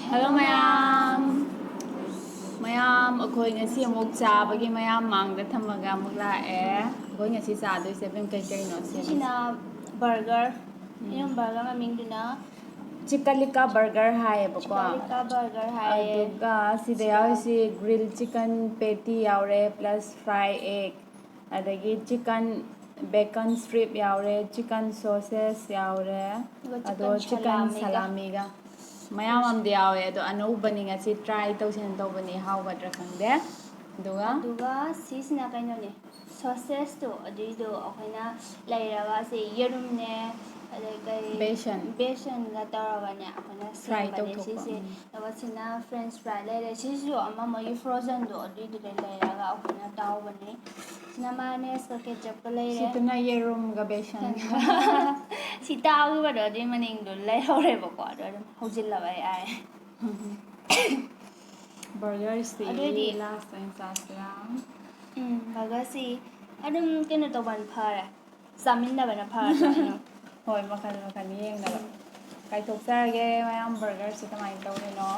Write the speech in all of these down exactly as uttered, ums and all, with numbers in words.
Hello ꯃꯌꯥꯝ꯫ ꯃꯌꯥꯝ, ꯑꯩꯈꯣꯏ ꯉꯁꯤ ꯑꯃꯨꯛ ꯆꯥꯕꯒꯤ ꯃꯌꯥꯝ ꯃꯥꯡꯗ ꯊꯝꯃꯒ ꯑꯃꯨꯛ ꯂꯥꯛꯑꯦ꯫ ꯑꯩꯈꯣꯏ ꯉꯁꯤ ꯆꯥꯗꯣꯏꯁꯦ ꯏꯕꯦꯝ ꯀꯩ ꯀꯩꯅꯣ ꯁꯦꯝꯃꯤꯁꯦ? ꯁꯤꯅ burger꯫ ꯎꯝ꯫ ꯏꯅꯝ burger ꯃꯃꯤꯡꯗꯨꯅ ꯆꯤꯀꯥꯂꯤꯀꯥ burger ꯍꯥꯏꯌꯦꯕꯀꯣ꯫ ꯆꯤꯀꯥꯂꯤꯀꯥ burger ꯍꯥꯏꯌꯦ꯫ ꯑꯗꯨꯒ ꯁꯤꯗ ꯁꯤꯗ ꯌꯥꯎꯔꯤꯁꯤ grill chicken patty ꯌꯥꯎꯔꯦ, plus fry egg, ꯑꯗꯒꯤ chicken bacon strip ꯌꯥꯎꯔꯦ, chicken sausage ꯌꯥꯎꯔꯦ, ꯑꯗꯨꯒ ꯑꯗꯣ chicken chicken salamiꯒ꯫ Salamiꯒ ꯃꯌꯥꯝ ꯑꯃꯗꯤ ꯌꯥꯎꯋꯦ꯫ ꯑꯗꯣ ꯑꯅꯧꯕꯅꯤ, ꯉꯁꯤ try ꯇꯧꯁꯦꯅ ꯇꯧꯕꯅꯤ, ꯍꯥꯎꯒꯗ꯭ꯔꯥ ꯈꯪꯗꯦ꯫ ꯑꯗꯨꯒ ꯑꯗꯨꯒ ꯁꯤꯁꯤꯅ ꯀꯩꯅꯣꯅꯦ, sausageꯇꯣ ꯑꯗꯨꯏꯗꯣ ꯑꯩꯈꯣꯏꯅ ꯂꯩꯔꯒ ꯁꯤ ꯌꯦꯔꯨꯝꯅꯦ, ꯑꯗꯩ ꯀꯩ ꯕꯦꯁꯟ꯫ Besanꯒ ꯇꯧꯔꯒꯅꯦ ꯑꯩꯈꯣꯏꯅ fry ꯁꯦꯝꯕꯅꯦ ꯇꯧꯊꯣꯛꯄ꯫ ꯁꯤꯁꯦ꯫ ꯎꯝ꯫ ꯑꯗꯨꯒ ꯁꯤꯅ French fry ꯂꯩꯔꯦ꯫ ꯁꯤꯁꯤꯁꯨ ꯑꯃ ꯃꯣꯏꯒꯤ frozenꯗꯣ ꯑꯗꯨꯏꯗꯨꯗꯩ ꯂꯩꯔꯒ ꯑꯩꯈꯣꯏꯅ ꯇꯥꯎꯕꯅꯦ꯫ ꯁꯤꯅ mayonnaise ꯀ ketchup ꯀ ꯂꯩꯔꯦ꯫ ꯁꯤꯗꯅ ꯌꯦꯔꯨꯝꯒ ꯕꯦꯁꯟꯒ꯫ ꯁꯤ ꯇꯥꯎꯈꯤꯕꯗꯣ ꯑꯗꯨꯏ ꯃꯅꯤꯡꯗꯣ ꯂꯩꯍꯧꯔꯦꯕꯀꯣ, ꯑꯗꯣ ꯑꯗꯨꯝ ꯍꯧꯖꯤꯜꯂꯕ ꯌꯥꯔꯦ꯫ ꯎꯝ꯫ Burgerꯁꯤ ꯑꯗꯨꯑꯣꯏꯗꯤ last ꯑꯣꯏꯅ ꯆꯥꯁꯤꯔꯥ? ꯎꯝ, burgerꯁꯤ ꯑꯗꯨꯝ ꯀꯩꯅꯣ ꯇꯧꯕꯅ ꯐꯔꯦ, ꯆꯥꯃꯤꯟꯅꯕꯅ ꯐꯔꯗ꯭ꯔꯥ ꯑꯗꯨꯝ? ꯍꯣꯏ, ꯃꯈꯜ ꯃꯈꯜ ꯌꯦꯡꯅꯕ꯫ ꯎꯝ꯫ ꯀꯥꯏꯊꯣꯛꯆꯔꯒꯦ ꯃꯌꯥꯝ, burgerꯁꯤ ꯀꯃꯥꯏꯅ ꯇꯧꯔꯤꯅꯣ?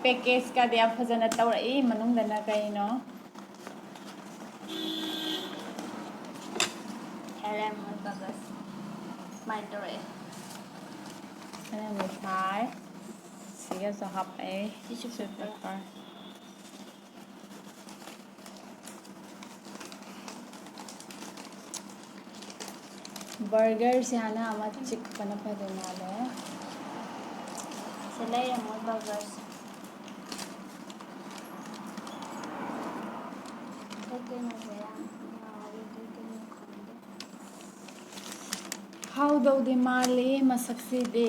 Packageꯀꯗꯤ ꯌꯥꯝ ꯐꯖꯅ ꯇꯧꯔꯛꯏ, ꯃꯅꯨꯡꯗꯅ ꯀꯩꯅꯣ? ꯍꯦꯂꯦꯝ ꯃꯣꯏ burger ꯁꯨꯃꯥꯏꯅ ꯇꯧꯔꯛꯑꯦ꯫ ꯍꯦꯂꯦꯝ ꯃꯣꯏ ꯐ꯭ꯔꯥꯏ꯫ ꯁꯤꯒꯁꯨ ꯍꯥꯞꯄꯛꯑꯦ꯫ Tissue tissue paper꯫ Paper꯫ Burgerꯁꯦ ꯍꯥꯟꯅ ꯑꯃ ꯆꯤꯛꯄꯅ ꯐꯗꯣꯏ ꯃꯥꯜꯂꯦ꯫ ꯁꯤ ꯂꯩꯔꯦ ꯃꯣꯏ burgerꯁꯦ꯫ ꯀꯩ ꯀꯩꯅꯣꯁꯦ ꯌꯥꯝ ꯉꯥꯎꯔꯦ, ꯀꯩ ꯀꯩꯅꯣ ꯈꯪꯗꯦ꯫ ꯍꯥꯎꯗꯧꯗꯤ ꯃꯥꯜꯂꯤ ꯃꯁꯛꯁꯤꯗꯤ꯫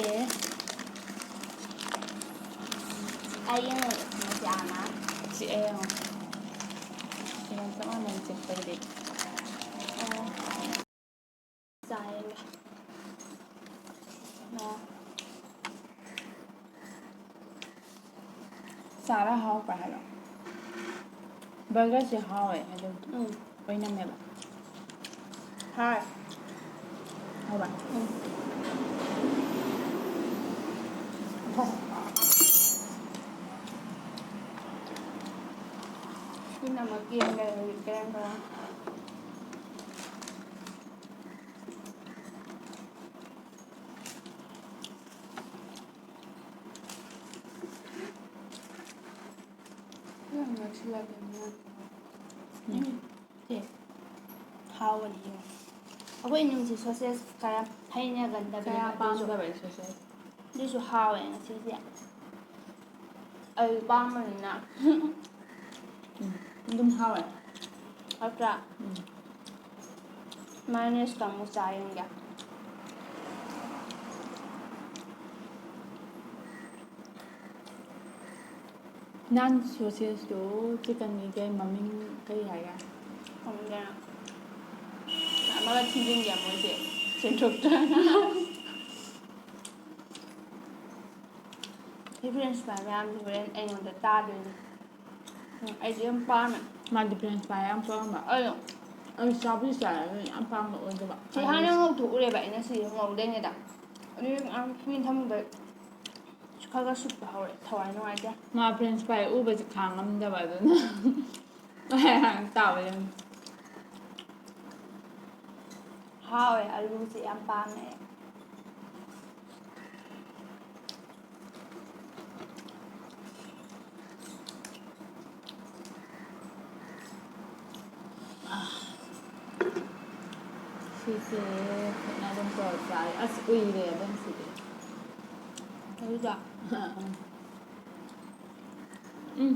ꯑꯩ ꯌꯦꯡꯉꯣ, ꯃꯁꯤ ꯑꯥꯅ꯫ ꯆꯤꯛꯑꯦ ꯌꯦꯡꯉꯣ꯫ ꯌꯦꯡꯉꯣ, ꯆꯞ ꯃꯥꯟꯅꯩ ꯆꯤꯛꯄꯒꯤꯗꯤ꯫ ꯑꯣ꯫ ꯆꯥꯔꯦ꯫ ꯑꯣ꯫ ꯆꯥꯔ ꯍꯥꯎꯕ꯭ꯔꯥ ꯍꯥꯏꯕ? Burgerꯁꯦ ꯍꯥꯎꯋꯦ ꯑꯗꯨꯝ꯫ ꯎꯝ꯫ ꯑꯣꯏꯅꯝꯃꯦꯕ꯫ ꯍꯥꯎꯋꯦ꯫ ꯍꯥꯎꯕ꯭ꯔꯥ? ꯎꯝ꯫ ꯌꯦꯟꯒ ꯍꯧꯖꯤꯛ ꯀꯔꯝ ꯀꯔꯝ ꯌꯥꯝ ꯅꯛꯁꯤꯜꯂꯛꯑꯦ꯫ ꯎꯝ꯫ ꯁꯦ꯫ ꯍꯥꯎꯕꯅꯤ ꯌꯦꯡꯉꯣ꯫ ꯑꯩꯈꯣꯏ ꯏꯃꯨꯡꯁꯦ sausage ꯈꯔ ꯍꯩꯅꯒꯟꯗꯕꯅꯦꯕ, ꯀꯌꯥ ꯑꯗꯨꯁꯨ ꯄꯥꯝꯗꯕ sausage꯫ ꯑꯗꯨꯁꯨ ꯍꯥꯎꯋꯦ ꯉꯁꯤꯁꯦ꯫ ꯑꯩ ꯄꯥꯝꯕꯅꯤꯅ꯫ ꯎꯝ꯫ ꯑꯗꯨꯝ ꯍꯥꯎꯋꯦ꯫ ꯅꯠꯇ꯭ꯔꯥ? ꯎꯝ꯫ Mayonnaise ꯀ ꯑꯃꯨꯛ ꯆꯥ ꯌꯦꯡꯒꯦ꯫ ꯅꯍꯥꯟ sausageꯇꯣ chickenꯒꯤ ꯀꯩ ꯃꯃꯤꯡ ꯀꯩ ꯍꯥꯏꯒꯦ? ꯈꯪꯗꯦ꯫ ꯑꯃꯒ ꯊꯤꯖꯤꯟꯒꯦ ꯃꯣꯏꯁꯦ ꯁꯦꯡꯗꯣꯛꯇ꯭ꯔꯒ꯫ ꯁꯤ French fry ꯃꯌꯥꯝꯁꯦ ꯍꯣꯔꯦꯟ ꯑꯩꯉꯣꯟꯗ ꯇꯥꯗꯣꯏꯅꯦ꯫ ꯎꯝ, ꯑꯩꯗꯤ ꯌꯥꯝ ꯄꯥꯝꯃꯦ꯫ ꯃꯥꯗꯤ French fry ꯌꯥꯝ ꯄꯥꯝꯕ꯫ ꯑꯗꯣ ꯑꯩ ꯆꯥꯕꯨꯗꯤ ꯆꯥꯏ, ꯑꯗꯨ ꯌꯥꯝ ꯄꯥꯝꯕ ꯑꯣꯏꯗꯕ꯫ ꯁꯤ ꯍꯥꯟꯅ ꯉꯧꯊꯣꯛꯎꯔꯦꯕ ꯑꯩꯅ ꯁꯤ ꯉꯧꯗꯣꯏꯉꯩꯗ꯫ ꯑꯗꯨ ꯌꯥꯝ ꯀꯨꯏꯅ ꯊꯝꯃꯨꯕꯩ ꯈꯔ ꯈꯔ ꯁꯨꯞꯄ ꯍꯧꯔꯦ꯫ ꯊꯋꯥꯏ ꯅꯨꯡꯉꯥꯏꯇꯦ꯫ ꯃꯥ French fry ꯎꯕꯁꯤ ꯈꯥꯡ ꯉꯝꯗꯕ ꯑꯗꯨꯅ꯫ ꯇꯥꯕ ꯌꯥꯝ ꯍꯥꯎꯋꯦ, ꯑꯂꯨꯁꯦ ꯌꯥꯝ ꯄꯥꯝꯃꯦ꯫ ꯁꯤꯁꯦ ꯈꯨꯠꯅ ꯑꯗꯨꯝ ꯇꯧꯔ ꯆꯥꯔꯦ꯫ ꯑꯁ, ꯎꯏꯔꯦ ꯑꯗꯨꯝ ꯁꯤꯗꯤ꯫ ꯑꯗꯨꯗ꯫ ꯎꯝ꯫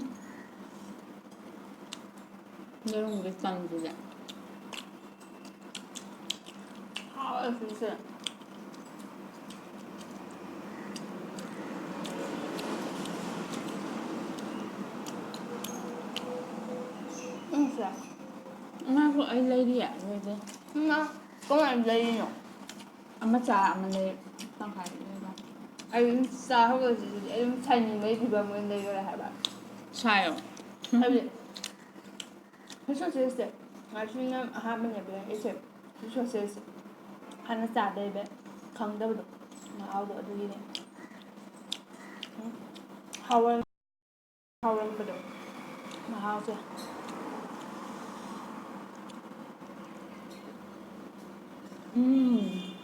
ꯌꯦꯔꯨꯝꯒꯤ ꯆꯪꯁꯤꯗꯤ꯫ ꯍꯥꯎꯋꯦ ꯁꯤꯁꯦ꯫ ꯎꯝ, ꯁꯦ꯫ ꯉꯥꯏꯈꯣ, ꯑꯩ ꯂꯩꯔꯤꯌꯦ, ꯂꯣꯏꯗꯦ꯫ ꯏꯃꯥ, ꯀꯃꯥꯏꯅ ꯂꯩꯔꯤꯅꯣ? ꯑꯃ ꯆꯥ, ꯑꯃ ꯂꯩ, ꯇꯪꯈꯥꯏ ꯂꯩꯕ꯫ ꯑꯩ ꯑꯗꯨꯝ ꯆꯥ ꯍꯧꯒꯠꯂꯛꯄꯗꯗꯤ ꯑꯩ ꯑꯗꯨꯝ ꯁꯥꯏꯅꯤꯡꯕꯒꯤ ꯐꯤꯕꯝ ꯑꯣꯏꯅ ꯂꯩꯈꯔꯦ ꯍꯥꯏꯕ꯫ ꯁꯥꯏꯌꯣ꯫ ꯍꯥꯏꯕꯗꯤ, ꯁꯤ sausageꯁꯦ ꯉꯁꯤꯅ ꯑꯍꯥꯟꯕꯅꯦꯕ ꯑꯩꯁꯦ ꯁꯤ sausageꯁꯦ ꯍꯥꯟꯅ ꯆꯥꯗ꯭ꯔꯤꯕꯩ ꯈꯪꯗꯕꯗꯣ, ꯃꯍꯥꯎꯗꯣ ꯑꯗꯨꯒꯤꯅꯦ꯫ ꯎꯝ, ꯍꯥꯎꯔꯝ-, ꯍꯥꯎꯔꯝꯕꯗꯣ ꯃꯍꯥꯎꯁꯦ꯫ ꯎꯝ꯫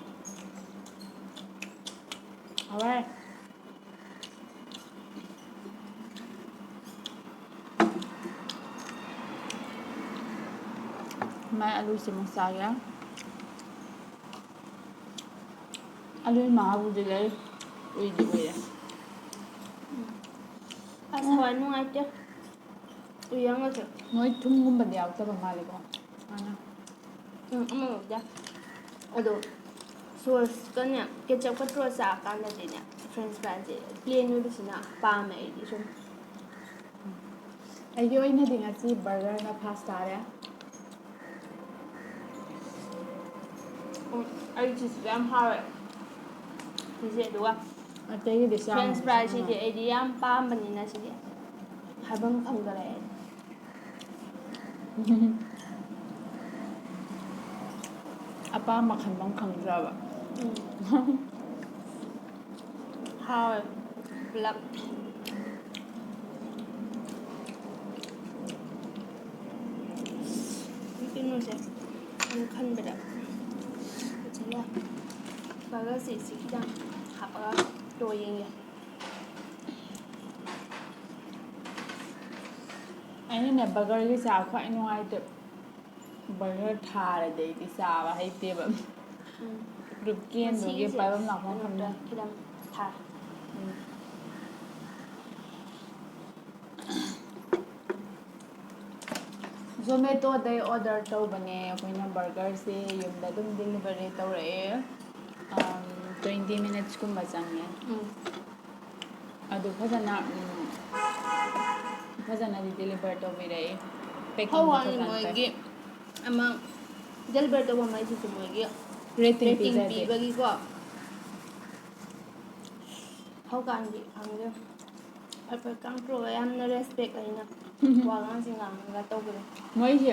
ꯍꯥꯎꯋꯦ꯫ ꯃꯥꯏ ꯑꯂꯨꯁꯦ ꯑꯃꯨꯛ ꯆꯥꯒꯦ꯫ ꯑꯂꯨꯒꯤ ꯃꯍꯥꯎꯕꯨꯗꯤ ꯂꯩ꯫ ꯎꯏꯗꯤ ꯎꯏꯔꯦ꯫ ꯑꯁ, ꯍꯋꯥꯏ ꯅꯨꯡꯉꯥꯏꯇꯦ꯫ ꯎꯏ ꯌꯥꯝꯒꯁꯨ꯫ ꯅꯣꯏ ꯊꯨꯝꯒꯨꯝꯕꯗꯤ ꯌꯥꯎꯗꯕ ꯃꯥꯜꯂꯦꯀꯣ? ꯁꯨꯃꯥꯏꯅ꯫ ꯎꯝ, ꯑꯃꯔꯣꯝꯗ꯫ ꯑꯗꯣ ꯁꯣꯁꯀꯅꯦ, ꯀꯦꯆꯞꯀ ꯇꯧꯔ ꯆꯥꯀꯥꯟꯗꯗꯤꯅꯦ, ꯐ꯭ꯔꯦꯟꯁ ꯐ꯭ꯔꯥꯏꯁꯁꯦ ꯄ꯭ꯂꯦꯟ ꯑꯣꯏꯕꯁꯤꯅ ꯄꯥꯝꯃꯦ ꯑꯩꯗꯤ ꯁꯨꯝ꯫ ꯑꯩꯒꯤ ꯑꯣꯏꯅꯗꯤ ꯉꯁꯤ ꯕꯔꯒꯔꯅ ꯐꯥꯔꯁ ꯇꯥꯔꯦ꯫ ꯎꯝ, ꯑꯩ ꯆꯤꯁꯇꯣ ꯌꯥꯝ ꯍꯥꯎꯋꯦ꯫ ꯁꯤꯁꯦ ꯑꯗꯨꯒ ꯑꯇꯩꯒꯤꯗꯤ ꯆꯥꯕ ꯐ꯭ꯔꯦꯟꯁ ꯐ꯭ꯔꯥꯏꯁꯁꯤꯗꯤ ꯆꯥꯅꯤꯡꯉꯦ꯫ ꯑꯩꯗꯤ ꯌꯥꯝ ꯄꯥꯝꯕꯅꯤꯅ ꯁꯤꯗꯤ ꯍꯥꯏꯐꯝ ꯈꯪꯗꯔꯦ ꯑꯩ꯫ ꯑꯄꯥꯝꯕ ꯈꯟꯐꯝ ꯈꯪꯗ꯭ꯔꯕ꯫ ꯎꯝ꯫ ꯍꯥꯎꯋꯦ ꯄꯨꯂꯞ꯫ ꯀꯩꯅꯣꯁꯦ ꯑꯩꯅ ꯈꯟꯕꯗ ꯐꯖꯅ ꯕꯔꯒꯔꯁꯦ ꯁꯤ ꯈꯤꯇꯪ ꯍꯥꯞꯄꯒ ꯇꯣ ꯌꯦꯡꯒꯦ꯫ ꯑꯩꯅꯅꯦ ꯕꯔꯒꯔꯒꯤ ꯆꯥ ꯈ꯭ꯋꯥꯏ ꯅꯨꯡꯉꯥꯏꯇꯦ꯫ ꯕꯔꯒꯔ ꯊꯥꯔꯗꯤ ꯑꯩꯗꯤ ꯆꯥꯕ ꯍꯩꯇꯦꯕ꯫ ꯎꯝ꯫ ꯒ꯭ꯔꯨꯞ ꯀꯦꯟꯕꯒꯤ ꯉꯁꯤꯒꯤꯁꯦ ꯄꯥꯏꯐꯝ ꯂꯥꯛꯐꯝ ꯈꯪꯗꯦ꯫ ꯀꯩꯅꯣꯗ ꯈꯤꯇꯪ ꯊꯥ꯫ ꯎꯝ꯫ ꯖꯣꯃꯦꯇꯣꯗꯩ ꯑꯣꯔꯗꯔ ꯇꯧꯕꯅꯦ ꯑꯩꯈꯣꯏꯅ ꯕꯔꯒꯔꯁꯦ, ꯌꯨꯝꯗ ꯑꯗꯨꯝ ꯗꯤꯂꯤꯚꯔꯤ ꯇꯧꯔꯛꯑꯦ꯫ ꯇ꯭ꯋꯦꯟꯇꯤ ꯃꯤꯅꯠꯁꯀꯨꯝꯕ ꯆꯪꯉꯦ꯫ ꯎꯝ꯫ ꯑꯗꯨ ꯐꯖꯅ, ꯎꯝ, ꯐꯖꯅꯗꯤ ꯗꯤꯂꯤꯚꯔ ꯇꯧꯕꯤꯔꯛꯏ꯫ ꯄꯦꯛꯀꯤꯡꯁꯨ ꯍꯧꯋꯥꯅꯤ ꯐꯖꯅ ꯇꯧꯏ꯫ ꯃꯣꯏꯒꯤ ꯑꯃ ꯗꯦꯂꯤꯚꯔ ꯇꯧꯕ ꯃꯩꯁꯤꯁꯨ ꯃꯣꯏꯒꯤ ꯔꯦꯇꯤꯡ ꯔꯦꯇꯤꯡ ꯄꯤꯕꯒꯤꯀꯣ꯫ ꯍꯧꯀꯥꯟꯗꯤ ꯈꯪꯗꯦ꯫ ꯐꯠ ꯐꯠ ꯀꯥꯡꯇ꯭ꯔꯣꯒ ꯌꯥꯝꯅ ꯔꯦꯁꯄꯦꯛ ꯂꯩꯅ ꯋꯥꯒꯥꯡꯁꯤ ꯉꯥꯡꯉꯒ ꯇꯧꯕꯗꯣ꯫ ꯃꯣꯏꯁꯦ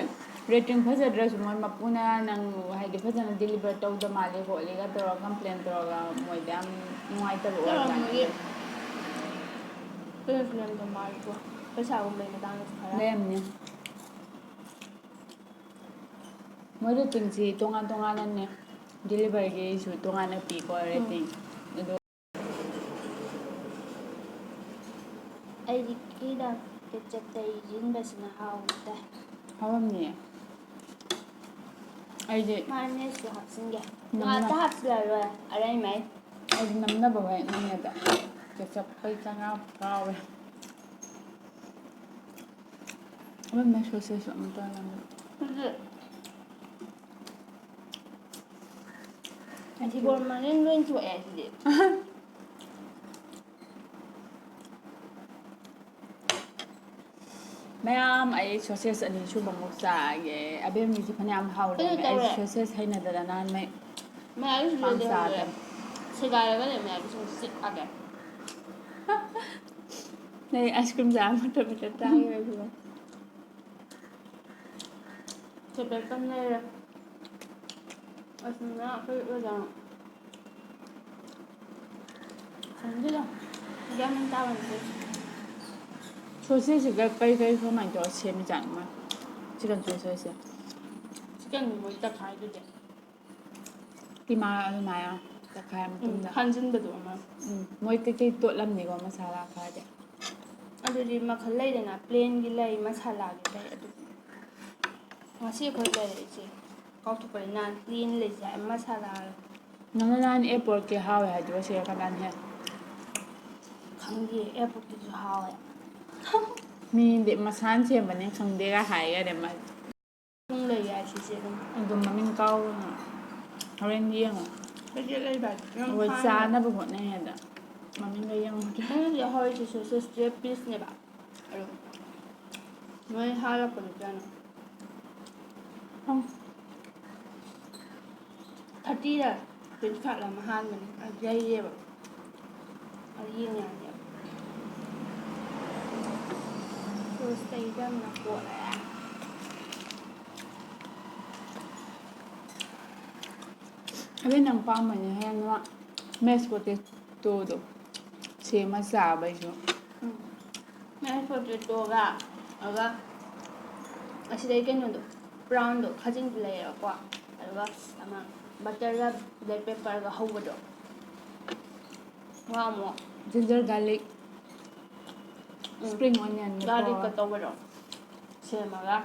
ꯔꯦꯇꯤꯡ ꯐꯖꯗ꯭ꯔꯁꯨ ꯃꯣꯏ ꯃꯄꯨꯅ ꯅꯪ ꯍꯥꯏꯗꯤ ꯐꯖꯅ ꯗꯤꯂꯤꯚꯔ ꯇꯧꯗ ꯃꯥꯜꯂꯦ ꯈꯣꯠꯂꯦꯒ ꯇꯧꯔꯒ ꯀꯝꯄ꯭ꯂꯦꯟ ꯇꯧꯔꯒ ꯃꯣꯏꯗ ꯌꯥꯝ ꯅꯨꯡꯉꯥꯏꯇꯕ ꯑꯣꯏꯕ ꯇꯧꯔꯝꯃꯣꯏꯌꯦ꯫ ꯖꯥꯠꯅꯤ꯫ ꯀꯩꯅꯣꯁꯨ ꯂꯩꯔꯝꯗꯧ ꯃꯥꯜꯂꯤꯀꯣ꯫ ꯄꯩꯁꯥꯒꯨꯝꯕꯩ ꯃꯇꯥꯡꯗꯁꯨ ꯈꯔ꯫ ꯂꯩꯔꯝꯅꯤ꯫ ꯃꯣꯏ ꯔꯦꯇꯤꯡꯁꯤ ꯇꯣꯉꯥꯟ ꯇꯣꯉꯥꯟꯅꯅꯦ꯫ ꯗꯤꯂꯤꯚꯔꯒꯤꯁꯨ ꯇꯣꯉꯥꯟꯅ ꯄꯤꯀꯣ ꯔꯦꯇꯤꯡ꯫ ꯑꯗꯣ ꯑꯩꯗꯤ ꯀꯤꯗ ꯀꯦꯆꯞ ꯇꯩꯁꯤꯟꯕꯁꯤꯅ ꯍꯥꯎꯕ ꯇꯥꯏ꯫ ꯍꯥꯎꯔꯝꯅꯤꯌꯦ꯫ ꯑꯩꯗꯤ ꯃꯥꯏꯅꯦꯁꯁꯨ ꯍꯥꯞꯆꯤꯟꯒꯦ꯫ ꯅꯝꯅ- ꯉꯥꯛꯇ ꯍꯥꯞꯆꯤꯜꯂꯔꯣꯏ ꯑꯔꯩꯃꯩ꯫ ꯑꯩꯗꯤ ꯅꯝꯅꯕ ꯍꯣꯏ ꯅꯝꯃꯦꯗ꯫ ꯀꯦꯆꯞ ꯄꯩ ꯆꯉꯥ ꯀꯥꯎꯔꯦ꯫ ꯑꯗꯨꯝ ꯃꯦꯁ ꯄ꯭ꯔꯣꯁꯦꯁꯁꯨ ꯑꯃꯨꯛ ꯇꯧꯔꯝꯃꯦ꯫ ꯑꯗꯨꯗꯤ ꯐꯤꯒꯣꯔ ꯃꯔꯤꯟ ꯂꯣꯏ ꯊꯣꯛꯑꯦ ꯁꯤꯗꯤ꯫ ꯃꯌꯥꯝ ꯑꯩ ꯁꯣꯁꯦꯁ ꯑꯅꯤ ꯁꯨꯕꯃꯨꯛ ꯆꯥꯒꯦ꯫ ꯑꯕꯦꯝꯒꯤꯁꯤ ꯐꯅꯌꯥꯝ ꯍꯥꯎꯔꯦ꯫ ꯑꯩꯁꯨ ꯑꯩ ꯇꯧꯔꯦ꯫ ꯁꯣꯁꯦꯁ ꯍꯩꯅꯗꯅ ꯅꯍꯥꯟ ꯃꯩ ꯃꯌꯥꯝꯁꯨ ꯄꯥꯝ ꯂꯣꯏ ꯂꯩꯍꯧꯔꯦ꯫ ꯆꯥꯗꯕ꯫ ꯁꯦꯒꯥꯏꯔꯒ ꯂꯩ ꯃꯌꯥꯝꯁꯨ ꯆꯤꯛꯑꯒꯦ꯫ ꯅꯪ ꯑꯥꯏꯁ ꯀ꯭ꯔꯤꯝ ꯆꯥꯕ ꯃꯇꯝꯗ ꯆꯥꯈꯤꯕ ꯑꯗꯨꯒ꯫ ꯆꯦꯄꯦꯛꯇ ꯑꯃ ꯂꯩꯔꯦ꯫ ꯑꯁꯤꯅ ꯑꯩꯈꯣꯏ ꯑꯣꯖꯥ ꯈꯪꯗꯦꯗ꯫ ꯒ꯭ꯌꯥꯟ ꯃꯦꯟ ꯇꯥꯕ ꯅꯠꯇꯦ꯫ ꯁꯣꯁꯦꯁꯁꯤꯒ ꯀꯔꯤ ꯀꯔꯤ ꯀꯃꯥꯏꯅ ꯇꯧꯔ ꯁꯦꯝꯃꯤꯖꯥꯠꯅꯣ ꯃꯣꯏ? ꯆꯤꯛꯀꯟ ꯁꯣꯁꯦꯁꯁꯦ꯫ ꯆꯤꯛꯀꯟꯗꯨ ꯃꯣꯏ ꯇꯛꯈꯥꯏꯗꯨꯗꯤ꯫ ꯀꯤꯃꯥ ꯑꯗꯨꯃꯥꯏꯅ ꯇꯛꯈꯥꯏꯔ ꯎꯝ, ꯃꯇꯨꯡꯗ꯫ ꯍꯥꯟꯖꯤꯟꯕꯗꯣ ꯑꯃ꯫ ꯎꯝ, ꯃꯣꯏ ꯀꯩꯀꯩ ꯇꯣꯠꯂꯝꯅꯤꯀꯣ ꯃꯁꯥꯂꯥ ꯈꯔꯗꯤ꯫ ꯑꯗꯨꯗꯤ ꯃꯈꯜ ꯂꯩꯗꯅ, ꯄ꯭ꯂꯦꯟꯒꯤ ꯂꯩ, ꯃꯁꯥꯂꯥꯒꯤ ꯂꯩ꯫ ꯑꯗꯨ ꯉꯁꯤ ꯑꯩꯈꯣꯏ ꯂꯩꯔꯛꯏꯁꯦ ꯀꯥꯎꯊꯣꯛꯄꯅꯤ꯫ ꯅꯍꯥꯟ ꯄ꯭ꯂꯦꯟ ꯂꯩꯁꯦ ꯍꯥꯏ, ꯃꯁꯥꯂꯥ꯫ ꯅꯪꯅ ꯅꯍꯥꯟ ꯑꯦꯌꯥꯔꯄꯣꯔꯠꯀꯤ ꯍꯥꯎꯋꯦ ꯍꯥꯏꯗꯨꯒ ꯁꯤꯒ ꯀꯅꯥꯅ ꯍꯦꯟ? ꯈꯪꯗꯦ, ꯑꯦꯌꯥꯔꯄꯣꯔꯠꯀꯤꯁꯨ ꯍꯥꯎꯋꯦ꯫ ꯃꯤꯗꯤ ꯃꯁꯥꯅ ꯁꯦꯝꯕꯅꯦ ꯈꯪꯗꯦꯒ ꯍꯥꯏꯈꯔꯦ ꯃꯥꯗꯤ꯫ ꯄꯨꯡ ꯂꯩ ꯍꯥꯏ ꯁꯤꯁꯦ ꯑꯗꯨꯝ꯫ ꯑꯗꯨꯝ ꯃꯃꯤꯡ ꯀꯥꯎꯔꯅ ꯍꯣꯔꯦꯟ ꯌꯦꯡꯉꯣ꯫ ꯄꯦꯀꯦꯠ ꯂꯩꯕ ꯍꯥꯏꯁꯦ ꯌꯥꯝ ꯑꯩꯈꯣꯏ ꯈꯥꯡꯉꯦ꯫ ꯆꯥꯅꯕ ꯍꯣꯠꯅꯩ ꯍꯥꯏꯗ ꯃꯃꯤꯡꯒ ꯌꯦꯡꯉꯨꯗ꯭ꯔꯦ꯫ ꯑꯩꯅ ꯍꯧꯖꯤꯛ ꯍꯧꯔꯤꯁꯦ ꯁꯣꯁꯦꯁ ꯇꯨꯋꯦꯜꯞ ꯄꯤꯁꯅꯦꯕ꯫ ꯑꯗꯣ ꯅꯣꯏ ꯍꯥꯜꯂꯛꯄꯗꯣ ꯀꯌꯥꯅꯣ? ꯈꯪ- ꯊꯥꯔꯇꯤꯔ ꯇ꯭ꯋꯦꯟꯇꯤ ꯐꯥꯏꯚꯂ ꯑꯃ ꯍꯥꯟꯕꯅꯦ꯫ ꯑꯗꯨ ꯂꯩꯌꯦꯕ꯫ ꯑꯗꯨ ꯌꯦꯡ ꯌꯥꯅꯦꯕ꯫ ꯁꯣꯁ ꯇꯩꯗꯕꯅ ꯀꯣꯠꯂꯦ꯫ ꯑꯗꯩ ꯅꯪ ꯄꯥꯝꯕꯅꯦ ꯍꯦꯟꯅ ꯃꯦꯁ ꯄꯣꯇꯦꯇꯣꯗꯣ ꯁꯦꯝꯃ ꯆꯥꯕꯩꯁꯨ꯫ ꯎꯝ꯫ ꯃꯦꯁ ꯄꯣꯇꯦꯇꯣꯒ ꯑꯗꯨꯒ ꯑꯁꯤꯗꯩ ꯀꯩꯅꯣꯗꯣ ꯕ꯭ꯔꯥꯎꯟꯗꯣ ꯈꯥꯖꯤꯡꯗꯨ ꯂꯩꯌꯦꯕꯀꯣ꯫ ꯑꯗꯨꯒ ꯑꯃ ꯕꯇꯔꯒ ꯕ꯭ꯂꯦꯛ ꯄꯦꯄꯔꯒ ꯍꯧꯕꯗꯣ꯫ ꯋꯥ ꯑꯃꯨꯛ ꯖꯤꯟꯖꯔ ꯒꯥꯔꯂꯤꯛ ꯎꯝ꯫ ꯁ꯭ꯄ꯭ꯔꯤꯡ ꯑꯣꯅꯤꯌꯟ ꯒꯥꯔꯂꯤꯛꯀ ꯇꯧꯕꯗꯣ ꯁꯦꯝꯃꯒ꯫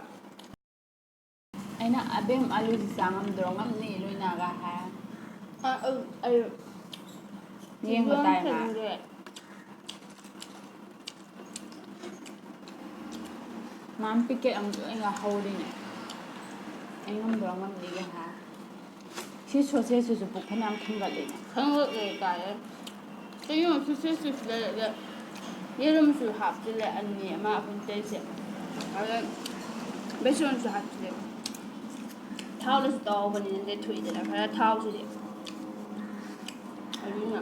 ꯑꯩꯅ ꯑꯕꯦꯝ ꯑꯂꯨꯁꯤ ꯆꯥ ꯉꯝꯗ꯭ꯔꯣ? ꯉꯝꯅꯤ ꯂꯣꯏꯅꯒ ꯍꯥꯏ꯫ ꯑ, ꯑ, ꯑꯩ ꯌꯦꯡꯕ ꯌꯣꯟ ꯇꯥꯏ ꯃꯥ꯫ ꯊꯦꯡꯗꯦ꯫ ꯃꯥꯅ ꯄꯤꯀꯦꯠ ꯑꯃ ꯂꯣꯏꯅ ꯍꯧꯔꯤꯅꯦ꯫ ꯑꯩ ꯉꯝꯗ꯭ꯔꯣ? ꯉꯝꯅꯤꯒ ꯍꯥꯏ꯫ ꯁꯤ ꯁꯣꯁꯦꯁꯁꯤꯁꯨ ꯄꯨꯛ ꯐꯅꯌꯥꯝ ꯊꯟꯒꯠꯂꯤꯅꯦ꯫ ꯈꯪꯉꯛꯑꯦ ꯀꯥꯏꯌꯦ꯫ ꯀꯩꯅꯣ ꯁꯣꯁꯦꯁꯁꯨ ꯂꯩꯔꯒ ꯌꯦꯔꯨꯝꯁꯨ ꯍꯥꯞꯆꯤꯜꯂꯦ ꯑꯅꯤ ꯑꯃ ꯑꯍꯨꯝ ꯇꯩꯁꯦ꯫ ꯑꯗ ꯕꯦꯁꯣꯟꯁꯨ ꯍꯥꯞꯆꯤꯜꯂꯦ꯫ ꯊꯥꯎꯗꯁꯨ ꯇꯧꯕꯅꯤꯅ ꯂꯦꯊꯣꯛꯏꯗꯅ ꯈꯔ ꯊꯥꯎꯁꯤꯗꯤ꯫ ꯑꯗꯨꯅ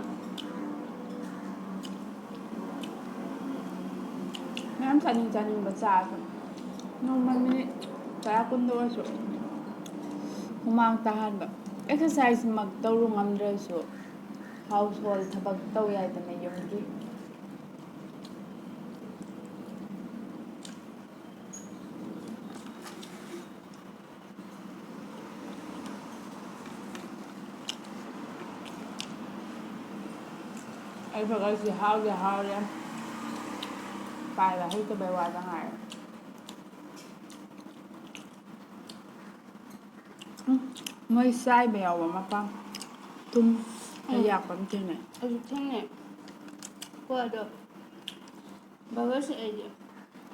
ꯃꯌꯥꯝ ꯆꯥꯅꯤꯡ ꯆꯥꯅꯤꯡꯕ ꯆꯥꯁꯨ ꯅꯣꯡꯃ ꯃꯤꯅꯤꯠ ꯇꯔꯥ ꯀꯨꯟꯗ ꯑꯣꯏꯔꯁꯨ ꯍꯨꯃꯥꯡ ꯇꯥꯍꯟꯕ꯫ ꯑꯦꯛꯁꯔꯁꯥꯏꯁꯃꯛ ꯇꯧꯔꯨ ꯉꯝꯗ꯭ꯔꯁꯨ ꯍꯥꯎꯁ ꯍꯣꯜ ꯊꯕꯛ ꯇꯧ ꯌꯥꯏꯗꯅ ꯌꯨꯝꯒꯤ꯫ ꯑꯩ ꯕꯒꯔꯁꯤ ꯍꯥꯎꯗꯤ ꯍꯥꯎꯔꯦ꯫ ꯄꯥꯏꯕ ꯍꯩꯇꯕꯩ ꯋꯥꯗ ꯉꯥꯏꯔꯦ꯫ ꯎꯝ, ꯃꯣꯏ ꯆꯥꯏꯕ ꯌꯥꯎꯕ ꯃꯄꯥꯟ ꯊꯨꯝ ꯈꯔ ꯎꯝ꯫ ꯌꯥꯛꯄ ꯑꯃ ꯊꯦꯡꯅꯩ꯫ ꯑꯩꯁꯨ ꯊꯦꯡꯅꯩ꯫ ꯀꯣ ꯑꯗꯣ ꯕꯒꯔꯁꯦ ꯑꯩꯗꯤ